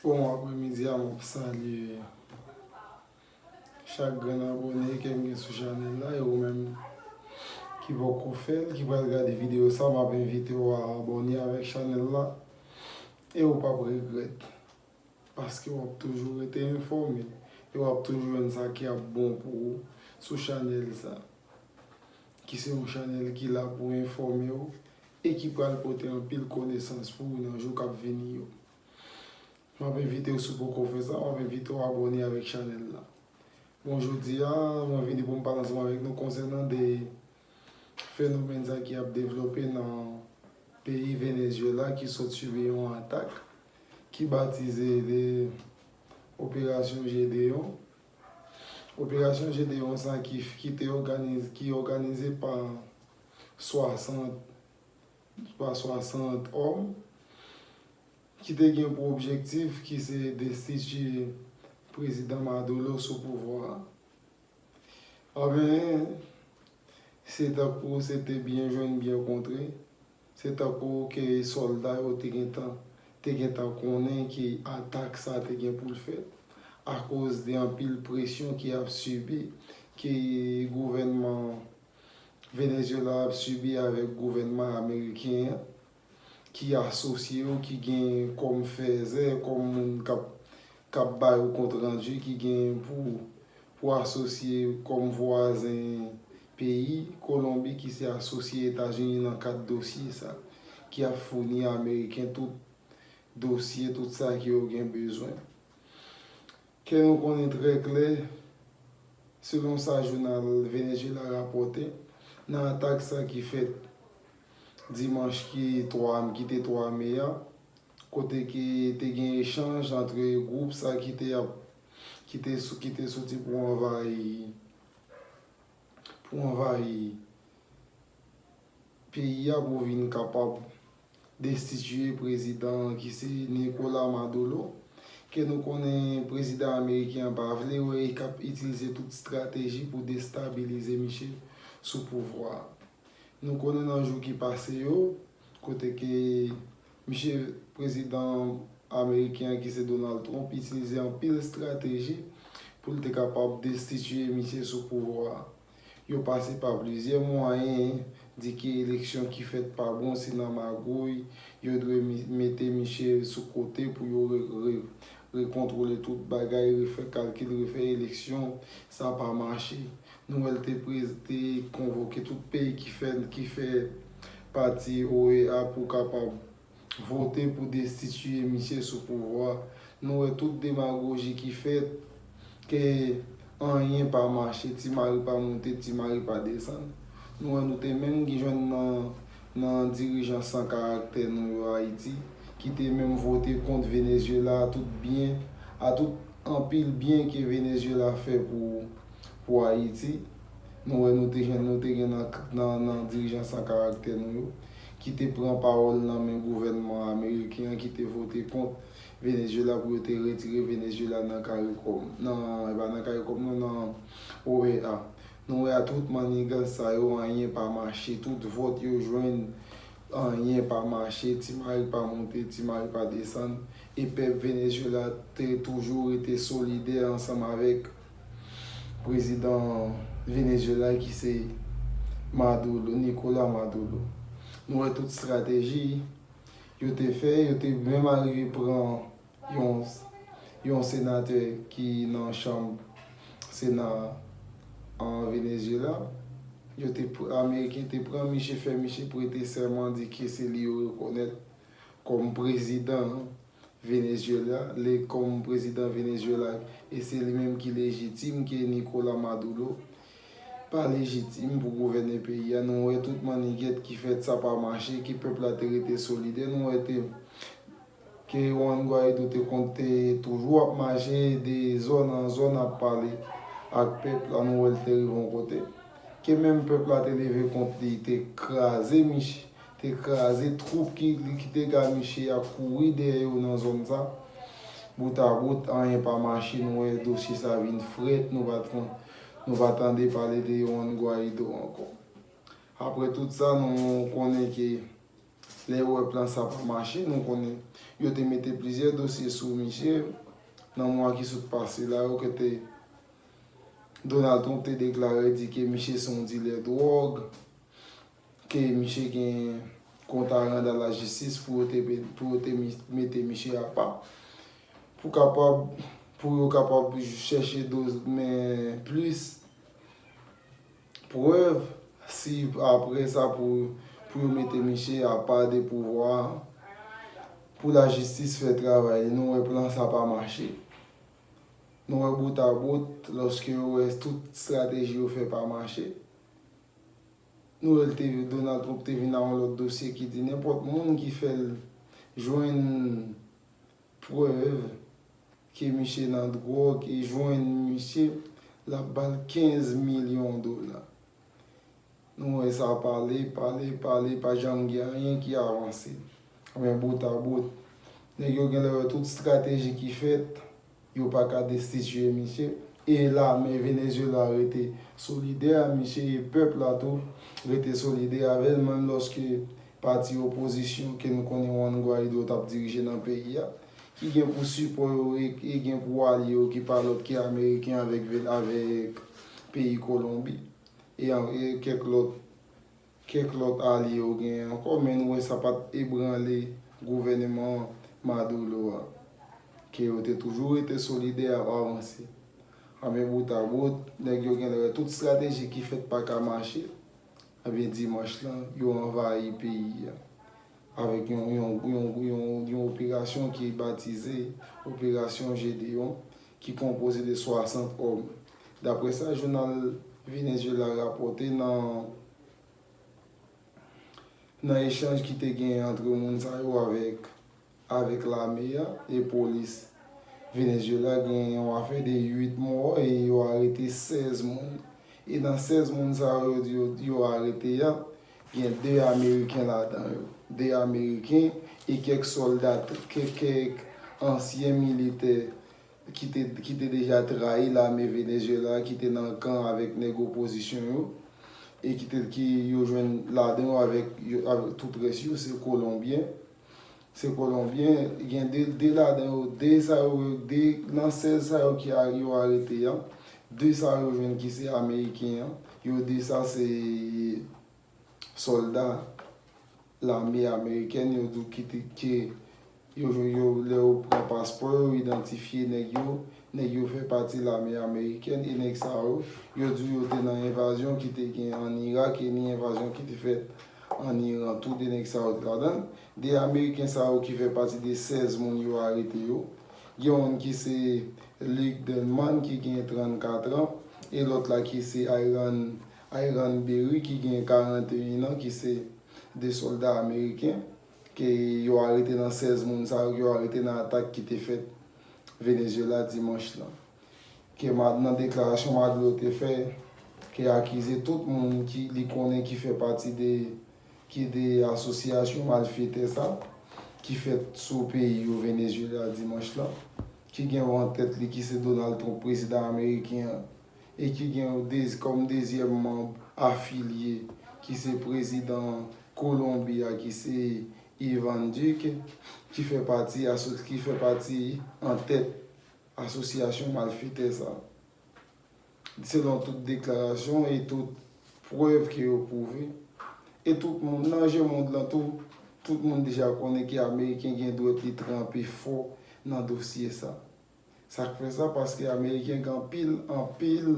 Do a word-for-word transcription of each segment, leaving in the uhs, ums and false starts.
Bon apremidi a, m ap salye chak grenn abòne ke m gen sou chanèl la, e ou menm ki poko fè l, ki pral gade videyo sa, m ap envite w a abòne avèk chanèl la, e ou p ap regrèt, paske w ap toujou rete enfòme, e w ap toujou jwenn sa ki ap bon pou ou sou chanèl sa, ki se yon chanèl ki la pou enfòme w e ki pral pote anpil konesans pou ou nan jou k ap vini yo. M ap envite w, si w poko fè sa, m ap envite w abòne avèk chanèl la. Bon, jodi a, mwen vini pou m pale ansanm avèk nou konsènan de fenomèn sa ki ap devlope nan peyi Venezuela, ki sot sibi yon atak ki batize de Operasyon Jedeyon. Operasyon Jedeyon sa ki, ki te òganize, ki òganize pa swasant, pa swasant òm, ki te gen pou objektif ki se destitye prezidan Maduro sou pouvwa a. Anben, se tankou se te byen jwenn, byen kontre. Se tankou ke sòlda yo te gentan, te gentan konnen ke atak sa te gen pou l fèt, akoz de anpil presyon ki ap sibi, ke gouvènman Venezuela ap sibi avèk gouvènman ameriken an, ki asosye yo, ki gen kòm fèzè, kòm moun k ap, k ap ba yo kontrandi, ki gen pou, pou asosye kòm vwazen peyi Kolonbi, ki se asosye Etazini nan kad dosye sa, ki ap founi Ameriken tout dosye, tout sa ke yo gen bezwen. Ke nou konnen trè klè, selon sa jounal Venezuela rapòte, nan atak sa ki fèt dimanch ki twa, ki te twa me a, kote ke te gen echanj antre gwoup sa ki te ap, ki te sou, ki te soti pou anvayi, pou anvayi peyi a pou vin kapab destitye prezidan an ki se Nicolas Maduro, ke nou konnen prezidan ameriken an pa vle wè e k ap itilize tout estrateji pou destabilize misye sou pouvwa a. Nou konnen nan jou ki pase yo, kote ke misye prezidan ameriken an ki se Donald Trump itilize anpil estrateji pou l te kapab destitye misye sou pouvwa a. Yo pase pa plizyè mwayen, di ke eleksyon ki fèt pa bon, se nan magouy, yo dwe mi-, mete misye sou kote pou yo re-, re-, rekontwole tout bagay, refè kalkil, refè eleksyon, sa pa mache. Nou wè l te prez-, te konvoke tout peyi ki fè, ki fè pati O E A pou kapab vote pou destitye misye sou pouvwa. Nou wè tout demagoji ki fèt, ke anyen pa mache, ti mari pa monte, ti mari pa desann. Nou wè nou te menm gen jwenn nan, nan dirijan san karaktè nou yo Ayiti, ki te menm vote kont Venezuela a tout byen, a tout anpil byen ke Venezuela fè pou, pou Ayiti. Nou wè nou te jwenn, nou te gen nan, nan, nan dirijan san karaktè nou yo, ki te pran pawòl nan men gouvènman ameriken an, ki te vote kont Venezuela pou yo te retire Venezuela nan CARICOM. Nan, e pa nan CARICOM non, nan O E A. Nou wè a tout mannigans sa yo, anyen pa mache, tout vòt yo jwenn, anyen pa mache, ti mari pa monte, ti mari pa desann, e pèp Venezuela te toujou rete solidè ansanm avèk prezidan Venezuela ki se Maduro, Nicolas Maduro. Nou wè tout estrateji yo te fè, yo te menm arive pran yon, yon senatè ki nan chanm Sena an Venezuela. Yo te pr-, Ameriken te pran misye, fè misye prete sèman, di ke se li yo rekonèt kòm prezidan Venezuela, le, kòm prezidan Venezuela, e se li menm ki lejitim ke Nicolas Maduro pa lejitim pou gouvène peyi a. Nou wè tout mannigèt ki fèt, sa pa mache, ke pèp la te rete solidè. Nou wè te, ke Juan Guaido te konn te toujou ap mache de zòn an zòn ap pale ak pèp la, nou wè l te rive yon kote. Ke menm pèp la te leve kont li, te kraze misye, te kraze twoup ki, ki te ga misye a kouri dèyè yo nan zòn sa. Bout a bout, anyen pa mache, nou wè dosye sa vin frèt, nou pa t kon-, nou pa tande pale de Juan Guaido ankò. Apre tout sa, nou konnen ke Lè yo wè plan sa pa mache, nou konnen yo te mete plizyè dosye sou misye nan mwa ki sot pase la yo, kote Donald Trump te deklare di ke misye se yon dilè dwòg, ke misye gen kont a rann a lajistis pou yo te, pou yo te mi- mete misye apa, pou kapab, pou yo kapab chèche do- men plis prèv, si apre sa pou, pou yo mete misye apa de pouvwa, pou lajistis fè travay li. Nou wè plan sa pa mache. Nou wè bout a bout, lòske yo wè tout estrateji yo fè pa mache. Nou wè l te, Donald Trump te vin a yon lòt dosye ki di nenpòt moun ki fè l jwenn prèv ke misye nan dwòg e jwenn misye, l ap ba l kenz milyon dola. Nou wè sa pale, pale, pale, pa janm gen anyen ki avanse. Men bout a bout, nèg yo genlè wè tout estrateji ki fèt, yo pa ka destitiye misye. E lame Venezuela rete solidè a misye e pèp la tou rete solidè avè l, menm lòske pati opozisyon ke nou konnen Juan Guaido t ap dirije nan peyi a, ki gen pou sipò yo e, e gen pou alye yo ki pa lòt ke ameriken avèk, avèk peyi Kolonbi e, e kèk lòt, kèk lòt alye yo genyen ankò, men nou wè sa pa t ebranle gouvènman Maduro a, ke yo te toujou rete solidè ap avanse. Anben bout a bout, nèg yo genlè wè tout estrateji ki fèt pa ka mache. Anben dimanch lan, yo anvayi peyi a avèk yon, yon, yon, yon, yon operasyon ki batize Operasyon Gedeon, ki konpoze de swasant òm. Daprè sa jounal Venezuela rapòte nan, nan echanj ki te genyen antre moun sa yo avèk, avèk lame a e polis Venezuela, gen yon afè de uit mò e yo arete sèz moun. E nan sèz moun sa yo, yo, yo arete a, gen de ameriken ladan yo. De ameriken e kèk sòlda, kèk, kèk ansyen militè ki te, ki te deja trayi lame Venezuela, ki te nan kan avèk nèg opozisyon yo, e ki te, ki yo jwenn ladan yo avèk, yo, avèk tout rès yo, se Kolonbyen. Se Kolonbyen, gen de, de ladan yo, de sa yo, de nan sèz sa yo ki a, yo arete an, de sa yo jwenn ki se Ameriken an, yo de sa se sòlda lame amerikèn, yo di w ki te, ke yo, yo, lè yo pran paspò yo, yo idantifye nèg yo, nèg yo fè pati lame amerikèn, e nèg sa yo, yo di w yo te nan envazyon ki te gen ann Irak, e ni envazyon ki te fèt ann Iran tou, de nèg sa yo te ladan l. De ameriken sa yo ki fè pati de sèz moun yo arete yo, gen youn ki se Luke Delman ki gen trannkat an, e lòt la ki se Iran, Iran Berry ki gen karanteyen an, ki se de sòlda ameriken ke yo arete nan sèz moun sa yo, ke yo arete nan atak ki te fèt Venezuela dimanch lan. Ke Ma- nan deklarasyon Maduro te fè, ke akize tout moun ki li konnen ki fè pati de, ki de asosyasyon malfetè sa, ki fèt sou peyi yo Venezuela dimanch lan, ki gen yo an tèt li ki se Donald Trump, prezidan ameriken an, e ki gen yo dez- kòm dezyèm manm afilye, ki se prezidan Kolonbi a, ki se Iván Duque, ki fè pati aso- ki fè pati an tèt asosyasyon malfetè sa. Selon tout deklarasyon e tout prèv ke yo pwouve, e tout moun nan je mond lan tou, tout moun deja konnen ke ameriken gen dwèt li tranpe fò nan dosye sa. Sa k fè sa? Paske ameriken gen anpil, anpil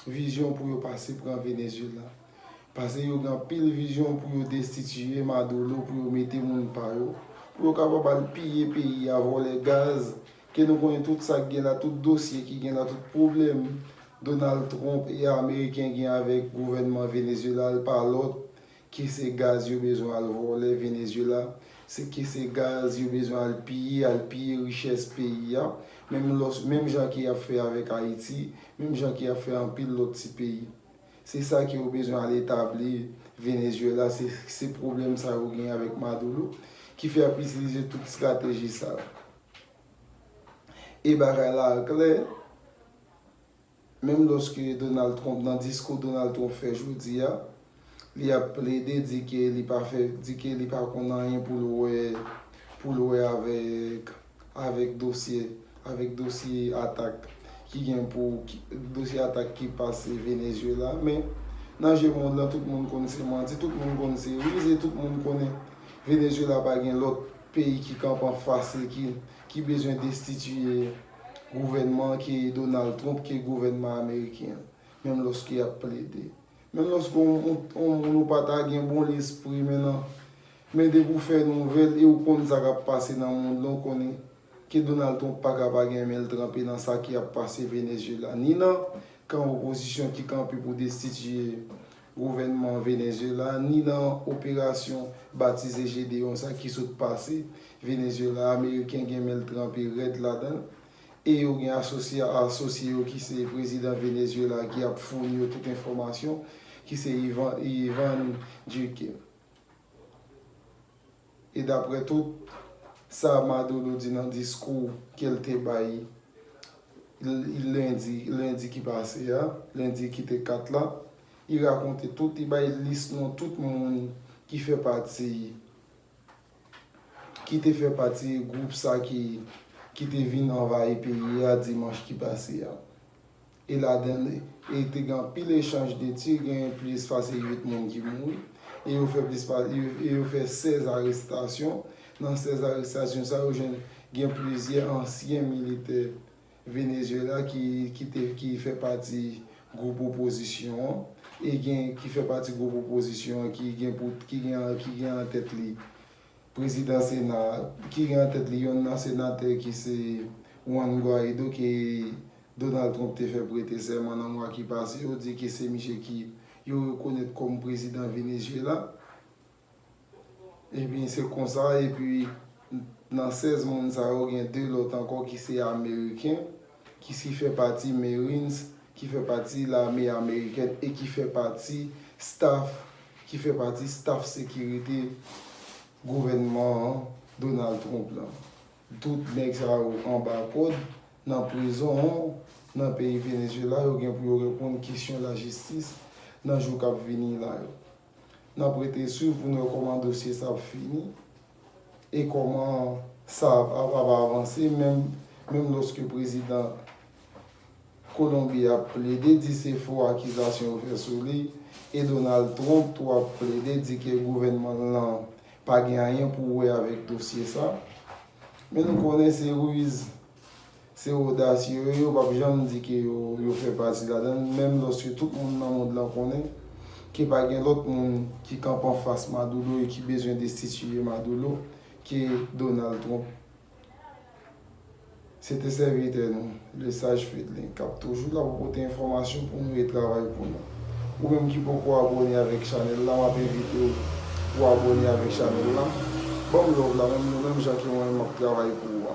vizyon pou yo pase pran Venezuela. Paske yo gen anpil vizyon pou yo destitiye Maduro, pou yo mete moun pa yo, pou yo kapab al piye peyi a, vòlè gaz, ke nou konnen tout sa k gen la, tout dosye ki gen la, tout pwoblèm Donald Trump e ameriken gen avèk gouvènman Venezuela, l pa lòt ke se gaz yo bezwen al vòlè Venezuela, se ke se gaz yo bezwen al piye, al piye richès peyi a, menm lòs- menm jan ke y ap fè avèk Ayiti, menm jan ke y ap fè anpil lòt ti peyi. Se sa ke yo bezwen al etabli Venezuela, se, se pwoblèm sa yo gen avèk Maduro, ki fè y ap itilize tout estrateji sa yo. E bagay la klè, menm lòske Donald Trump, nan diskou Donald Trump fè jodi a, Li ap plede di ke li pa fè, di ke li pa konn anyen pou l wè, pou l wè avèk, avèk dosye, avèk dosye atak ki gen pou, ki, dosye atak ki pase Venezuela. Men, nan je mond lan, tout moun konn se manti, tout moun konn se riz, e tout moun konnen Venezuela pa gen lòt peyi ki kanpe anfas li, ki, ki bezwen destitiye gouvènman ke Donald Trump, ke gouvènman ameriken an, menm lòske y ap plede. Menm lòske yon, yon, yon moun ou pa ta gen bon lespri, men nan, men depi w fè nouvèl e w konn sa k ap pase nan mond lan, w konnen ke Donald Trump pa ka pa gen men l tranpe nan sa ki ap pase Venezuela, ni nan kan opozisyon ki kanpe pou destitiye gouvènman Venezuela, ni nan operasyon batize Gedeon sa ki sot pase Venezuela. Ameriken gen men l tranpe rèd ladan l. E yo gen asosye, asosye yo ki se prezidan Venezuela ki ap founi yo tout enfòmasyon, ki se Ivan, Ivan Duque. E daprè tout sa Maduro di nan diskou ke l te bay l-, lendi, lendi ki pase a, lendi ki te kat la, li rakonte tout, li bay lis non tout moun ki fè pati, ki te fè pati gwoup sa ki, ki te vin anvayi peyi a dimanch ki pase a. E ladan, e te gen anpil echanj de tir, gen plis pase uit moun ki mouri, e yo fè plis pa-, e yo, e yo fè sèz arestasyon. Nan sèz arestasyon sa yo, jwenn gen plizyè ansyen militè Venezuela ki, ki te, ki fè pati gwoup opozisyon an, e gen, ki fè pati gwoup opozisyon an ki gen pou, ki gen, ki gen an tèt li prezidan Sena, ki gen an tèt li yonn nan senatè ki se Juan Guaido, ke Donald Trump te fè prete sèman nan mwa ki pase. Yo di ke se misye ki yo rekonèt kòm prezidan Venezuela. Ebyen, se konsa, epi nan sèz moun sa yo, gen de lòt ankò ki se ameriken, ki si fè pati Marines, ki fè pati lame amerikèn e ki fè pati staff, ki fè pati staff sekirite gouvènman Donald Trump lan. Tout nèg sa yo anba kòd, nan prizon, nan peyi Venezuela, yo gen pou yo reponn kesyon lajistis nan jou k ap vini la yo. N ap rete swiv pou n wè kòman dosye sa ap fini e kòman sa ap, ap, ap avanse, menm, menm lòske prezidan Kolonbi ap plede di se fo akizasyon yo fè sou li, e Donald Trump tou ap plede di ke gouvènman l lan pa gen anyen pou wè avèk dosye sa. Men nou konnen se riz, se odasye yo ye, yo p ap janm di ke yo, yo fè pati ladan l, menm lòske tout moun nan mond lan konnen ke pa gen lòt moun ki kanpe anfas Maduro e ki bezwen destitiye Maduro ke Donald Trump. Se te sèvitè nou, Le Sage Fedlin, k ap toujou la pou pote enfòmasyon pou nou e travay pou nou. Ou menm ki poko abòne avèk chanèl la, m ap envite w pou abòne avèk chanèl la. Ban m love la, menm nou menm jan ke mwen menm m ap travay pou ou a.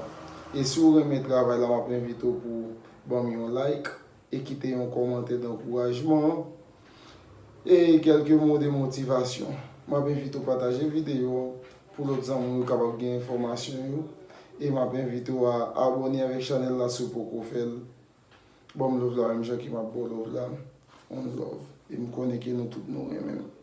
E si w renmen travay la, m ap envite w pou ban m yon like e kite yon kòmantè dankourajman e kèlke mo de motivasyon. M ap envite w pataje videyo pou lòt zanmi w yo kapab gen enfòmasyon yo. E m ap envite w a abòne avèk chanèl la si w poko fè l. Ban m love la menm jan ke m ap ba w love la. On love. E m konnen ke nou tout nou renmen m.